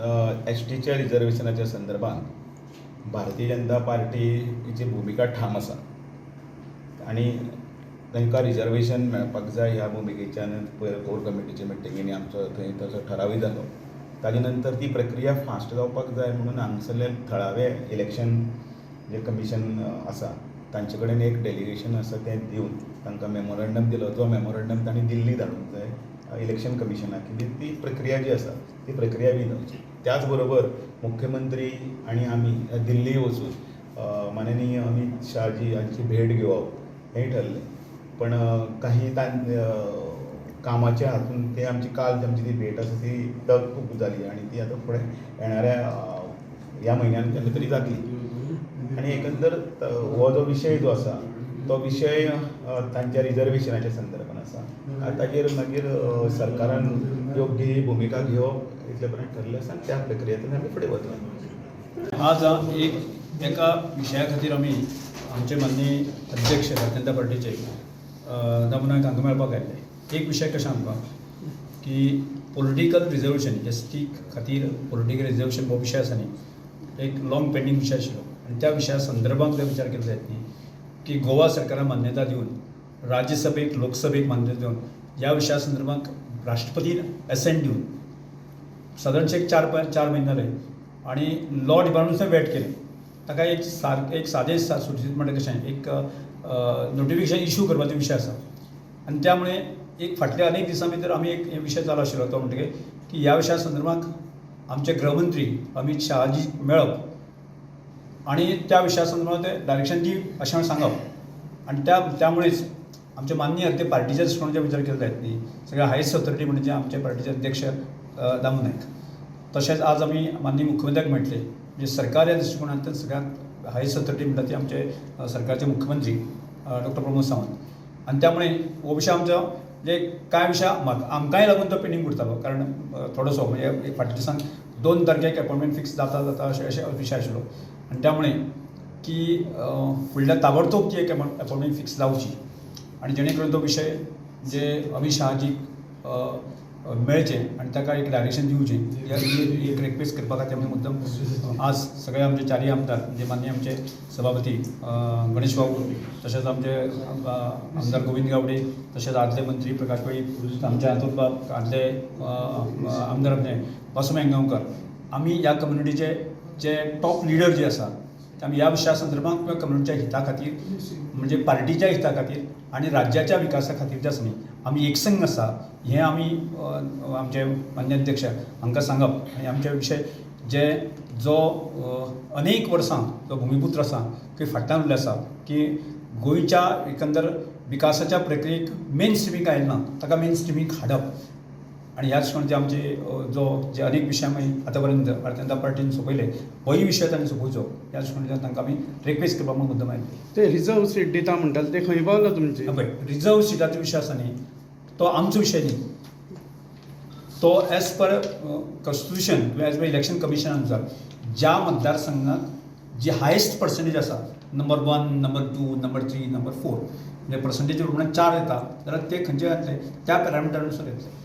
एसटीच्या रिजर्वेशनाच्या संदर्भात भारतीय जनता पार्टीची भुमिका ठाम आसा आनी तांकां रिजर्वेशन मेळपाक जाय ह्या भुमिकेच्यान पयर कोर कमिटीच्या मिटिंगेनी आमचो थंय तसो ठरावूय जालो. ताजे नंतर ती प्रक्रिया फास्ट जावपाक जाय म्हणून हांगासरले थळावे इलेक्शन जे कमिशन आसा तांचे कडेन एक डेलिगेशन आसा तें दिवन तांकां मेमोरंडम दिलो. जो मेमोरंडम तांणी दिल्ली धाडूंक जाय इलेक्शन कमिशनाक की ती प्रक्रिया जी आसा ती प्रक्रिया बी जावची. त्याच बरोबर मुख्यमंत्री आनी आमी दिल्ली वचून माननीय अमीत शहाजी हांची भेट घेवप हेंय ठरलें. पण काही कामाच्या हातून ते आमची काल आमची ती भेट आसा ती तहकूब जाली आनी ती आतां फुडें येणाऱ्या ह्या म्हयन्यान केन्ना तरी जातली. आनी एकंदर हो जो विशय जो आसा तो विशय तांच्या रिजर्वेशनाच्या संदर्भान आसा. ताजेर मागीर सरकारान योग्य ही भुमिका घेवप इतले पर्यंत ठरलें आसा आनी त्या प्रक्रियेंतल्यान आमी फुडें वतले. आज एक एका विशया खातीर आमी आमचे माननीय अध्यक्ष भारतीय जनता पार्टीचे दामू नायक हांकां मेळपाक आयिल्ले. एक विशय कशें आमकां की पॉलिटिकल रिजर्वेशन एसटी खातीर पॉलिटिकल रिजर्वेशन हो विशय आसा न्ही, एक लॉंग पेंडींग विशय आशिल्लो आनी त्या विशया संदर्भात जर विचार केलो जायत न्ही की गोवा सरकारान मान्यता दिवन राज्यसभेक लोकसभेक मान्यता दिवन ह्या विशया संदर्भात राष्ट्रपतीन एसेंट दिवन सादारणशे एक 4-5 म्हयने जाले आनी लॉ डिपार्टमेंट सुद्दां वेट केलें. ताका एक सारकें एक सादें सुटसुटीत म्हणटा कशें एक नोटिफिकेशन इशू करपाचो विशय आसा आनी त्यामुळे एक फाटल्या अनेक दिसां भितर आमी एक हे विशय चालू आशिल्लो तो म्हणटकीर की ह्या विशया संदर्भात आमचे गृहमंत्री अमीत शहाजी मेळप आनी त्या विशया संदर्भात ते डायरेक्शन दी अशें म्हणून सांगप आनी त्यामुळेच आमचे माननीय ते पार्टीच्या दृश्टिकोनाचो विचार केलो जायत न्ही सगळे हायस्ट ऑथॉरिटी म्हणजे आमचे पार्टीचे अध्यक्ष दामू नायक. तशेंच आज आमी माननीय मुख्यमंत्र्याक मेळटले म्हणजे सरकार ह्या दृश्टिकोनांतल्यान सगळ्यांत हायस्ट ऑथॉरिटी म्हणटा ती आमचे सरकारचे मुख्यमंत्री डॉक्टर प्रमोद सावंत. आनी त्यामुळे हो विशय आमचो म्हणजे कांय विशय आमकांय लागून तो पेंडींग उरतालो कारण थोडोसो म्हणजे फाटल्या दिसान 2 तारखेक अपॉयंटमेंट फिक्स जाता जाता अशें अशें विशय आशिल्लो आनी त्यामुळे की फुडल्या ताबडतोब ती एक अपॉयंटमेंट फिक्स जावची आनी जेणे करून तो विशय जे अमीत शहाजीक मेळचें आनी ताका एक डायरेक्शन दिवचें ही एक रिक्वेस्ट करपा खातीर आमी मुद्दम आज सगळे आमचे चारय आमदार म्हणजे माननीय आमचे सभापती गणेश बाबू, तशेंच आमचे आमदार गोविंद गावडे, तशेंच आदले मंत्री प्रकाश वेळीप, आमचे अतुल बाब, आदले आमदार आमचे वासू गांवकर, आमी ह्या कम्युनिटीचे जे टॉप लिडर जे आसा ते आमी ह्या विशया संदर्भात किंवा कम्युनिटीच्या हिता खातीर म्हणजे पार्टीच्या हिता खातीर आनी राज्याच्या विकासा खातीर जे आसा न्ही आमी एकसंघ आसा हें आमी आमचे मान्य अध्यक्ष हांकां सांगप आनी आमचे विशय जे जो अनेक वर्सां जो भुमिपुत्र आसा की फाटल्यान उरले आसा की गोंयच्या एकंदर विकासाच्या प्रक्रियेक मेन स्ट्रिमींग आयलें ना ताका मेन स्ट्रिमींग हाडप आनी ह्या दृश्टिकोनाचे आमचे जो जे अनेक विशय आमी आतां पर्यंत भारतीय जनता पार्टीन सोंपयले होय विशय तांणी सोंपोवचो ह्या दृश्टिकोनाच्यान तांकां आमी रिक्वेस्ट करपाक म्हणून मुद्दम आयिल्ले. ते रिजर्व सीट दिता म्हणटाले ते खंय पावला तुमचे? पळय रिजर्व सिटाचो विशय आसा न्ही तो आमचो विशय न्ही, तो एज पर कॉन्स्टिट्युशन किंवा एज पर इलेक्शन कमिशना अनुसार ज्या मतदारसंघात जी हायस्ट पर्संटेज आसा नंबर 1, नंबर 2, नंबर 3, नंबर 4 म्हणजे पर्संटेज प्रमाणे 4 येता जाल्यार ते खंयचे जातले त्या पॅरामिटरानुसार येतले.